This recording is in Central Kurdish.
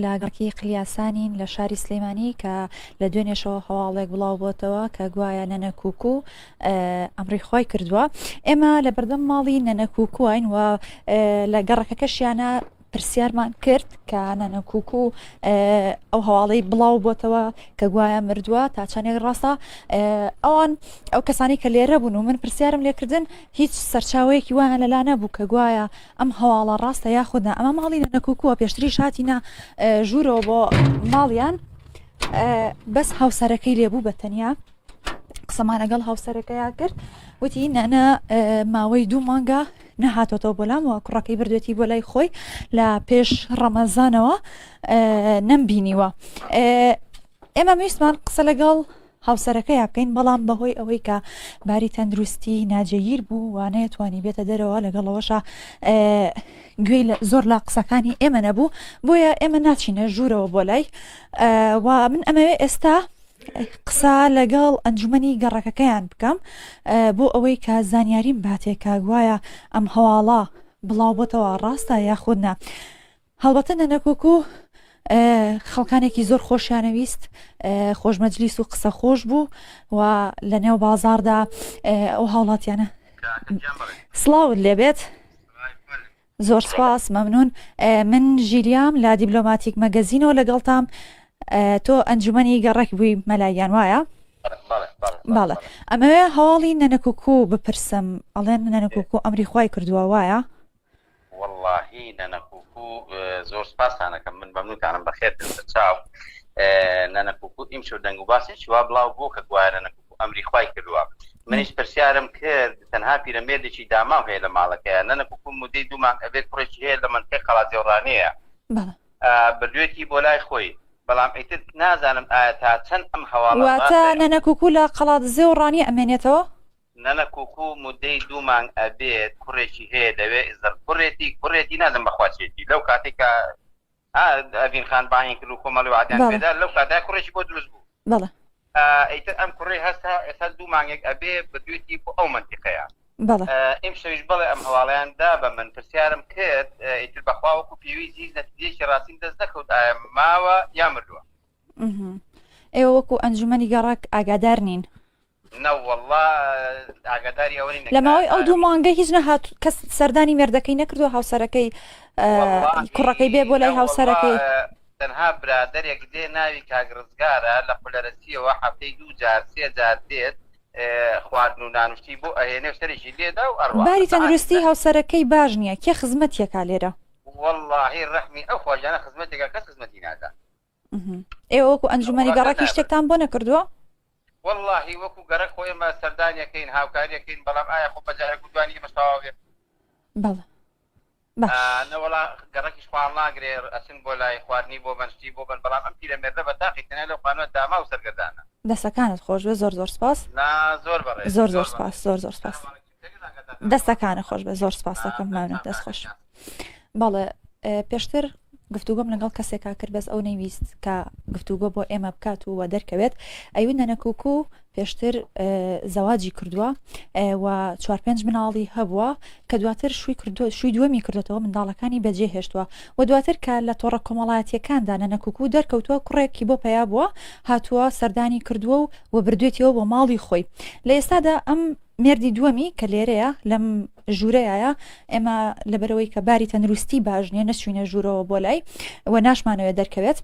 لە گەڕەکی قلیاسانین لە شاری سلێمانی کە لە دوێنێشەوە هەواڵێک بڵاو بۆتەوە کە گوایە نەنە کوکو ئەمری خۆی کردووە ئێمە لە بەردەم ماڵی نەنە کوکوین و لە گەڕەکەکەشیانە پرسیارمان کرد کە نەنە کوکو ئەو هەواڵەی بڵاو بۆتەوە کە گوایە مردووە تا چەندێک ڕاستە ئەوان ئەو کەسانی کە لێرە بوون و من پرسیارم لێکردن هیچ سەرچاوەیەکی وایان لەلا نەبوو کە گوایە ئەم هەواڵە ڕاستە یاخود نا؟ ئەمە ماڵی نەنە کوکووە پێشتریش هاتینە ژوورەوە بۆ ماڵیان بەس هاوسەرەکەی لێبوو بە تەنیا قسەمان لەگەڵ هاوسەرەکەیا کرد وتی نەنە ماوەی دوو مانگە نەهاتۆتەوە بۆ لام و کوڕەکەی بردوێتی بۆ لای خۆی لە پێش ڕەمەزانەوە نەمبینیوە ئێمە ویستمان قسە لەگەڵ هاوسەرەکەیا بکەین، بەڵام بەهۆی ئەوەی کە باری تەندروستی ناجێگیر بوو و نەیەتوانی بێتە دەرەوە لەگەڵ ئەوەشا گوێی زۆر لە قسەکانی ئێمە نەبوو بۆیە ئێمە ناچینە ژوورەوە بۆ لای و من ئەمەوێ ئێستا قسە لەگەڵ ئەنجومەنی گەڕەکەکەیان بکەم بۆ ئەوەی کە زانیاریم باتێ کە گوایە ئەم هەواڵە بڵاو بۆتەوە ڕاستە یاخود نا. هەڵبەتە نەنەکۆکو خەڵکانێکی زۆر خۆشیانەویست خۆش مەجلیس و قسە خۆش بوو و لە نێو بازاردا ئەو هاوڵاتیانە سڵاوت لێبێت زۆر سپاس مەمنون من ژیریام لە دیبلۆماتیک مەگەزینەوە لەگەڵتام تۆ ئەنجومەنی گەڕەک بووی مەلایان وایە باڵە ئەمەوێ هەواڵی نەنەکوکو بپرسم ئەڵێن نەنەکوکو ئەمری خوای کردووە وایە وەڵاهی نەنە کوکو زۆر سپاستان ئەکەم من مەمنونتانم بەخێر بێن سەر چاو نەنە کوکو ئیمشەو دەنگ و باسێکی وا بڵاو بوو کە گوایە نەنە کوکو ئەمری خوای کردووە منیش پرسیارم کرد تەنها پیرەمێردێکی داماو هەیە لە ماڵەکەیا نەنە کوکو مودەی دوو مانگ ئەبێت کوڕێکی هەیە لە مەنتقەی قەڵادزێوڕانەیە بردوێتی بۆ لای خۆی بەڵام ئیتر نازانم ئایا تا چەند ئەم هەواڵە واتە نەنە کوکو لە قەڵادزێ و ڕانیە ئەمێنێتەوە؟ نەنە کوکو مودەی دوو مانگ ئەبێت کوڕێکی هەیە لەوێ ئزڕ کوڕێتی کوڕێتی نازم بەخوا چێتی لەو کاتەی کە ها ئەڤین خان بانگی کرد و کۆمەڵی وعدیان بەڵێ. پێدا لەو کاتە کوڕێکی بۆ دروست بوو بەڵێ. ئیتر ئەم کوڕەی هەستا ئێستا دوو مانگێک ئەبێ بردوێتی بۆ ئەو مەنتیقەیە بەڵێ. ئیمشەویش بەڵێ ئەم هەواڵەیان دا بە من پرسیارم کرد ئیتر بەخوا وەکو پێویست هیچ نەتیجەیەکی ڕاستیم دەست نەکەوت ئایا ماوە یا مردووە. ئێوە وەکو ئەنجومەنی گەڕەک ئاگادار نین؟ نەوەڵا ئاگاداری ئەوە نین لە ماوەی ئەو دوو مانگە هیچ نەهات کەس سەردانی مێردەکەی نەکردووە هاوسەرەکەی کوڕەکەی بێ بۆ لای هاوسەرەکەی تەنها برادەرێک دێ ناوی کاک ڕزگارە لە قولەرەسیەوە هەفتەی دوو جار سێ جار دێت خواردن و نانوشتی بۆ ئەهێنێ و سەرێکی لێدا و ئەڕوا باری تەندروستی هاوسەرەکەی باش نییە کێ خزمەتیەکا لێرە وەڵاهی ڕەحمی ئەو خواجانە خزمەتێکە کەس خزمەتی ناکا ئێوە وەکو ئەنجومەنی گەڕەکی شتێکتان بۆ نەکردووە؟ وەڵاهی وەکو گەڕەک خۆ ئێمە سەردانیەکەین هاوکاریەکەین بەڵام ئایا خۆ بەجارێک و دوانی ئێمەش تەواو بێت بەڵێ باش نەوەڵا گەڕەکیش خۆیان ڵاگرێ ئەچن بۆ لای خواردنی بۆ بەن شتی بۆ بەن بەڵام ئەم پیرەمێردە بە تاقی تەنیا لەو خانووە داما و سەرگەردانە. دەسەکانت خۆش بێ زۆر زۆر سپاس. نا زۆر بەڕێزی زۆر زۆر سپاس زۆر زۆر سپاس دەستەکانت خۆش بێ زۆر سپاس دەکەم ممنون دەست خۆش. بەڵێ پێشتر گفتوگۆم لەگەڵ کەسێکا کرد بەس ئەو نەیویست کە گفتوگۆ بۆ ئێمە بکات و دەرکەوێت ئەیوت نەنەکوکو پێشتر زەواجی کردووە و چوار پێنج مناڵی هەبووە کە دواتر شووی کردو شووی دووەمی کردوێتەوە منداڵەکانی بەجێ هێشتووە و دواتر کە لە تۆڕە کۆمەڵایەتیەکاندا نەنەکوکو دەرکەوتووە کوڕێکی بۆ پەیا بووە هاتووە سەردانی کردووە و و بردوێتیەوە بۆ ماڵی خۆی لە ئێستادا ئەم مێردی دووەمی کە لێرەیە لەم ژوورەیە ئێمە لەبەرەوەی کە باری تەندروستی باش نییە نەچوینە ژوورەوە بۆ لای و ناشمانەوێت دەرکەوێت.